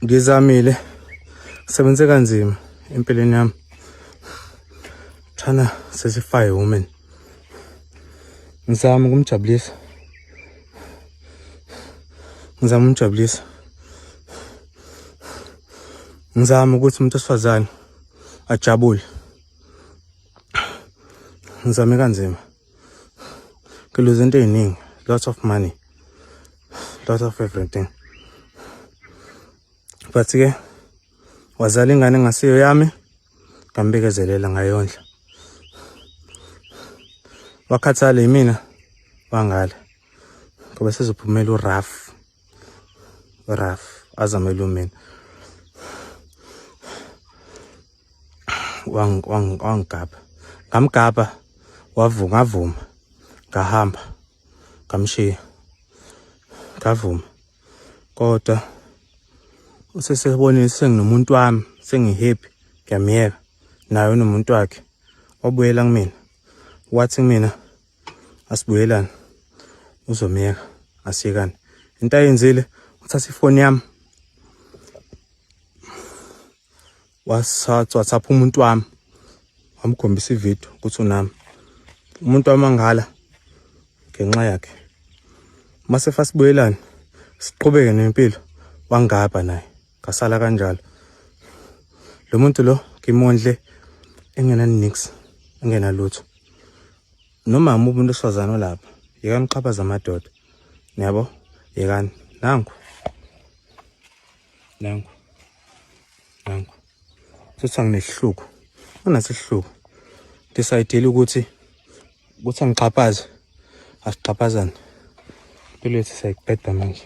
Ngizamile, sebenze kanzima empilweni yami. Trying to satisfy a woman. Ngizama ukumjabulisa. Ngizama ukumjabulisa. Ngizama ukuthi umuntu osifazane ajabule. Ngizame kanzima. Ngiluze into eziningi, lots of money. Lot of everything. But ke wazala ingane engasiyo yami ngambekezelela ngayondla. Wakhathala yimina wangala. Ngoba sezophumela uRaf. uRaf azamele umina. Wangigabha. Ngamgabha wavuma ngavuma ngahamba ngamshiya ngavuma kodwa usesebonile senginomuntu wami sengihappy ngiyamyeka naye unomuntu wakhe wabuyela kumina wathi kumina asibuyelane uzomyeka asiyekane into ayenzile uthatha ifoni yami WhatsApp umuntu wami wamkhombisa ivideo ukuthi unami umuntu wami anghala ngenxa yakhe mase fasibuyelana siqhubeke nempilo wangabha naye ngasala kanjalo lo muntu lo ngimondle engena nix engena lutho noma umuntu osifazane olapha yekani uxhaphaza amadoda niyabo yekani nangu nangu nangu futhi anginehluku anasihluku decide ukuthi ukuthi angixhaphaze asixhaphazane impilo yethu siyayiqeda manje.